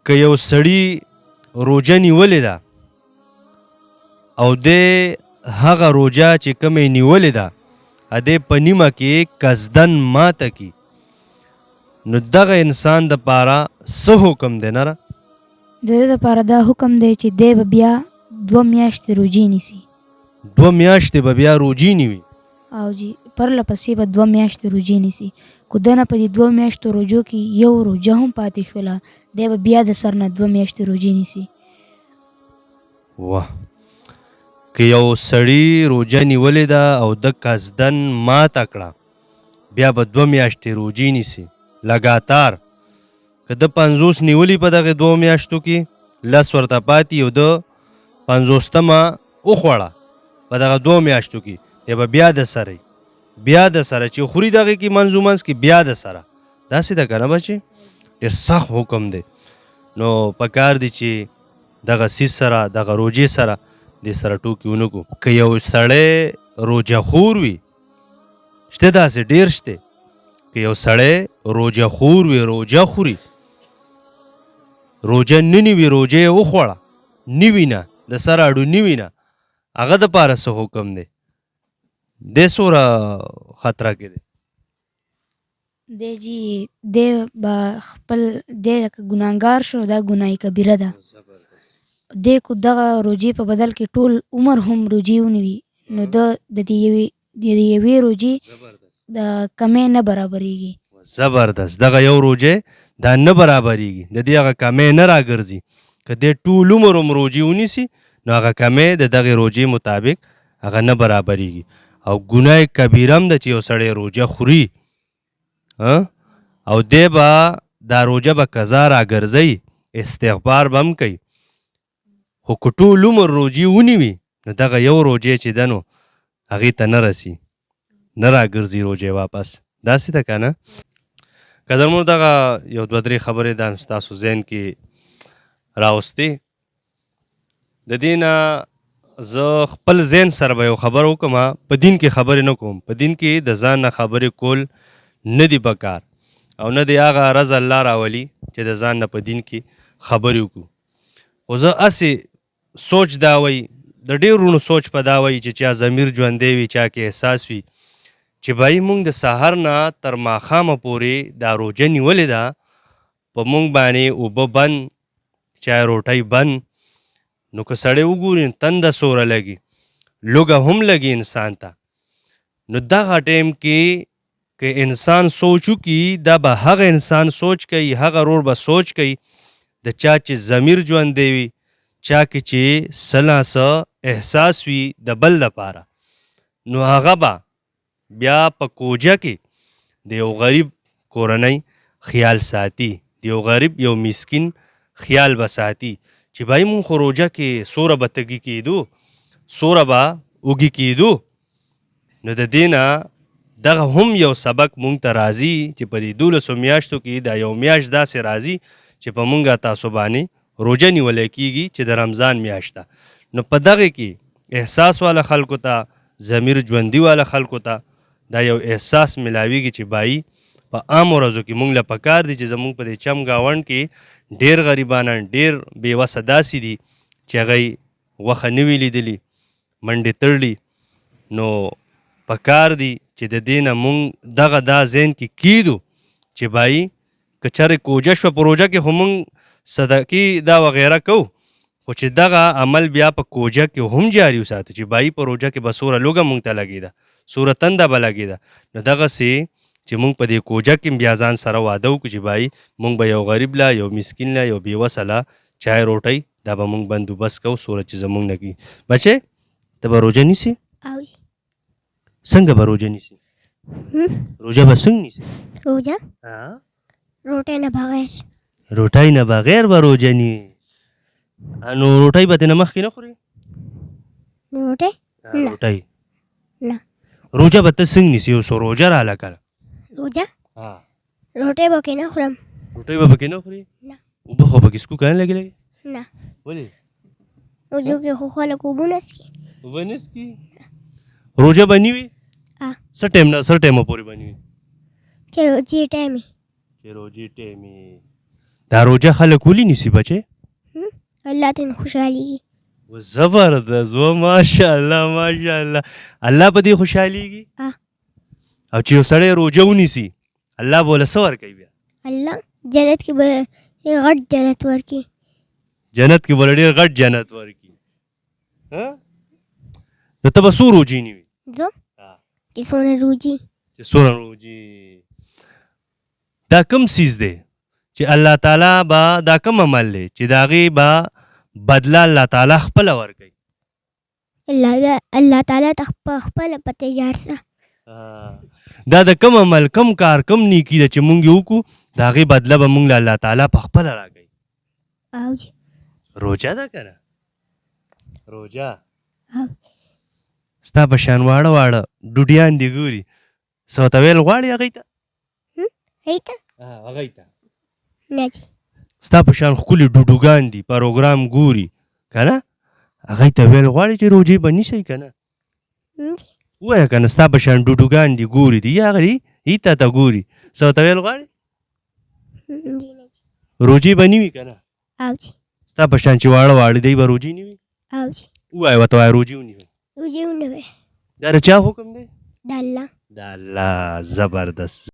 که یو سړي روژه نیولې ده او دی هغه روژه چې کومه یې نیولې ده دی په نیمه کې قصدن ماته کی، نو دغه انسان د پاره څه حکم دی نره؟ د ده دپاره دا حکم دی چې دی به بیا 2 میاشتې روژې نیسي. 2 میاشتې به بیا روژې نیوي. او جی پرله پسې به 2 میاشتې روژې نیسي. که ده نه په دې 2 میاشتو روژو کې یو روژه هم پاتې شوله، دی به بیا د سر نه 2 میاشتې روژې نیسي. واه، که یو سړي روژه نیولې ده او ده قصدن ماته کړه، بیا به 2 میاشتې روژې نیسي لګاتار. که ده 50 نیولي په دغې 2 میاشتو کې، 10 ورته پاتې او ده 50مه وخوړه په دغه 2 میاشتو کې، دی به بیا د سره، بیا د سره چې خوري دغې کې منځو منځ کې بیا د سره. داسې ده که نه بچې؟ ډېر سخت حکم دی. نو پکار دی چې دغه څیز سره، دغه روژې سره دې سره ټوکې ونه کړو. که یو سړی روژه خور وي، شته داسې ډېر شته، که یو سړی روژه خور وي، روژه خوري، روژه نه نیوي، روژه یې وخوړه، نیوي نه، د سره اډو نیوي نه، هغه دپاره څه حکم دی؟ دی څومره خطره کې دی؟ دی جی دی به خپل دی لکه ګناهګار شو، دا ګناه کبیره ده. دی کو دغه روژې په بدل کې ټول عمر هم روژې ونیوي، نو ده د دې یوې، د دې یوې روژې د کمی نه برابرېږي. زبردست، دغه یو روژه دا نه برابرېږي، د دې هغه کمی نه راګرځي. که دی ټول عمر هم روژې ونیسي، نو هغه کمی د دغې روژې مطابق هغه نه برابرېږي. او ګناه کبیره هم ده چې یو سړی روژه خوري، او دی به دا روژه به قضا راګرځوي، استغفار به هم کوي، خو که ټول عمر روژې ونیوي، نو دغه یو روژې چې ده نو هغې ته نه رسي، نه راګرځي روژې واپس. داسې ده که نه؟ قدرمنو، دغه یو دوه درې خبرې دا ستاسو ذهن کې راوستې. د دې نه زه خپل ذهن سره به یو خبره وکړم. په دین کې خبرې نه کوم، په دین کې د ځان نه خبرې کول نه دي پکار، او نه دی هغه رض الله راولي چې د ځان نه په دین کې خبرې وکړو. خو زه هسې سوچ دا وایي، د ډېر وروڼو سوچ په دا وایي چې چا ضمیر ژوندی وي، چا کې احساس وي چې بایي مونږ د سهار نه تر ماښامه پورې دا روژه نیولې ده، په مونږ باندې اوبه بند، چای روټۍ بند، نو که سړی وګوري نو تنده څوره لګي، لوږه هم لګي انسان ته. نو دغه ټایم کې که انسان سوچ وکړي، دا به هغه انسان سوچ کوي، هغه رور به سوچ کوي د چا چې ضمیر ژوندی وي، چا کې چې څه نا څه احساس وي د بل دپاره، نو هغه به بیا په کوجه کې د یو غریب کورنۍ خیال ساتي، د یو غریب یو مسکین خیال به ساتي چې بای مونږ خو روژه کې څوره به تږي کېدو، څوره به وږي کېدو. نو د دې نه دغه هم یو سبق مونږ ته راځي چې په دې 12 میاشتو کې دا یو میاشت داسې راځي چې په مونږه تاسو باندې روژه نیولی کېږي چې د رمضان میاشت ده. نو په دغې کې احساس والا خلکو ته، ضمیر ژوندي والا خلکو ته دا یو احساس ملاویږي چې بایي په عام ورځو کې مونږ له پکار دي چې زمونږ په دې چم ګاونډ کې ډېر غریبانان، ډېر بې وسه داسې دي چې هغه یې غوښه نه وي لیدلي، منډې تړلي. نو پکار دي چې د دې نه مونږ دغه دا ذهن کې کیدو چې بایي که چېرې کوجه شوه په روژه کې خو مونږ صدقې دا وغیره کوو، خو چې دغه عمل بیا په کوجه کې هم جاري وساتو چې بایي په روژه کې به څوره لوږه مونږ ته لګېده، څوره تنده به لګېده، نو دغسې چې مونږ په دې کوجه کې بیا ځان سره واده وکړو چې بایي مونږ به یو غریب له، یو مسکین له، یو بې وسه له چای روټۍ دا به مونږ بندوبست کوو څوره چې زمونږ نه کېږي. بچی ته به روژه نیسې؟ او څنګه به روژه نیسې؟ روژه به څنګه نیسې؟ روژه؟ روټۍ نه بغیر. روټۍ نه بغیر به روژه نیوې؟ نو روټۍ به ترې نه مخکې نه خورې؟ روټۍ؟ نه. روټۍ؟ نه. روژه به ته څنګه نیسې؟ یو څو روژه راله که نه. روژه؟ روټۍ به پکې نه خورم. روټۍ به پکې نه خورې؟ نه. اوبه خو پکې څکو که نه لګې لګې؟ نه. ولې؟ روژو کې خو خلک اوبه نه څښي. اوبه نه څښي؟ روژه به نیوي؟ څه ټایم نه څه ټایمه پورې به نیوي؟ چې روژې ټایم وي. چې روژې ټایم وي. دا روژه خلک ولې نیسي بچې؟ الله ترې خوشحالېږي. زبردست، و ماشاءالله ماشاءالله. الله په دې خوشحالېږي؟ او چې یو سړی روژه ونیسي الله به ورله څه ورکوي بیا؟ الله جنت کې به غټ جنت ورکړي. جنت کې به ډېر غټ جنت ورکړي. نو ته به څو روژې نیوي؟ زه چې څونه روژې، چې څونه روژې. دا کوم څیز دی چې الله تعالی به، دا کوم عمل دی چې د هغې به بدله الله تعالی خپله ورکوي؟ الله تعالی ته خپله پته یار څه. دا د کوم عمل، کوم کار، کوم نیکي ده چې مونږ یې وکړو د هغې بدله به مونږ له الله تعالی په خپله راکوي؟ او جی. روژه ده که نه؟ روژه. ستا په شان واړه واړه ډوډیان دي ګوري، څه ورته ویل غواړي هغوی ته؟ هغوی ته؟ هغوی ته. نه جی. ستا په شان ښکلي ډوډوګان دي پروګرام ګوري که نه، هغوی ته ویل غواړي چې روژې به نیسئ که نه؟ ووایه که نه، ستا په شان ډوډوګان دي ګوري دي، یا هغه دي تا ته ګوري، څه ورته ویل غواړي؟ روژې به نیوي که نه؟ ستا په شان چې واړه واړه دی به روژې نیوي؟ ووایه ورته، وایه روژې ونیوي. روژې ونیوي. دا د چا حکم دی؟ د الله. د الله. زبردست.